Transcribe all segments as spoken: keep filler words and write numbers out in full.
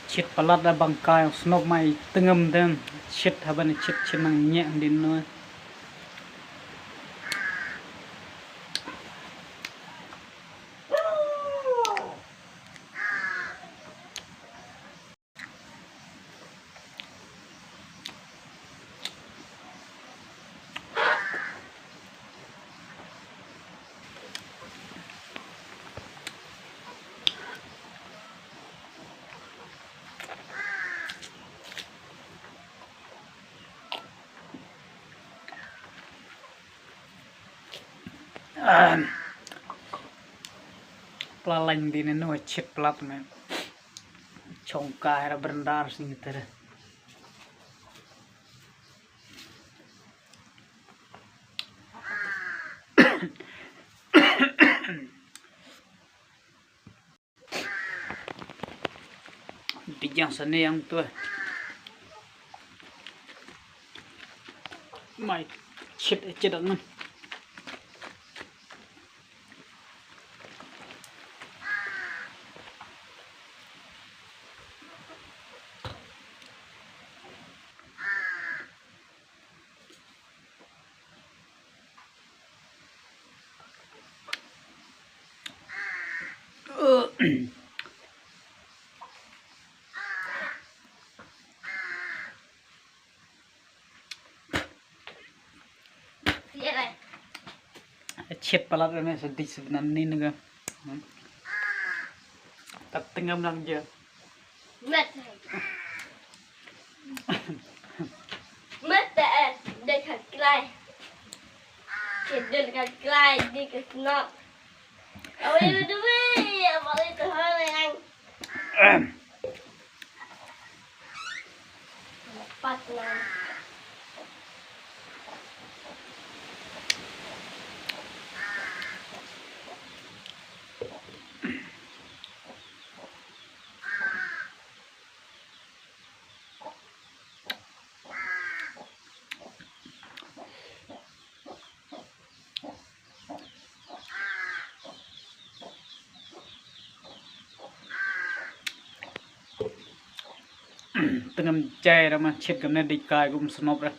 Chit palat da bang kai snop mai tengem den. Chit haban chit chit nang nyek din no. Ahem. Pla lain dine no chit plat me. Chongka era berendar sing tere. Dijang sane yang tu. Mai chit chit ngan. Chet palat me sa dis nan ni nega. Tat tengam lang je. Mat. Mat eh, dei ka klai. Ke dei ka klai, dei ka snop. Awei, awei, awei, awei, tu hal yang. Pat lang. Tengam jai ra ma chit kamne dik kai kum snop ra.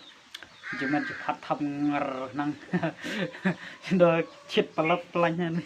Jimat jiphat thap ngar nang. Do chit palat palan han.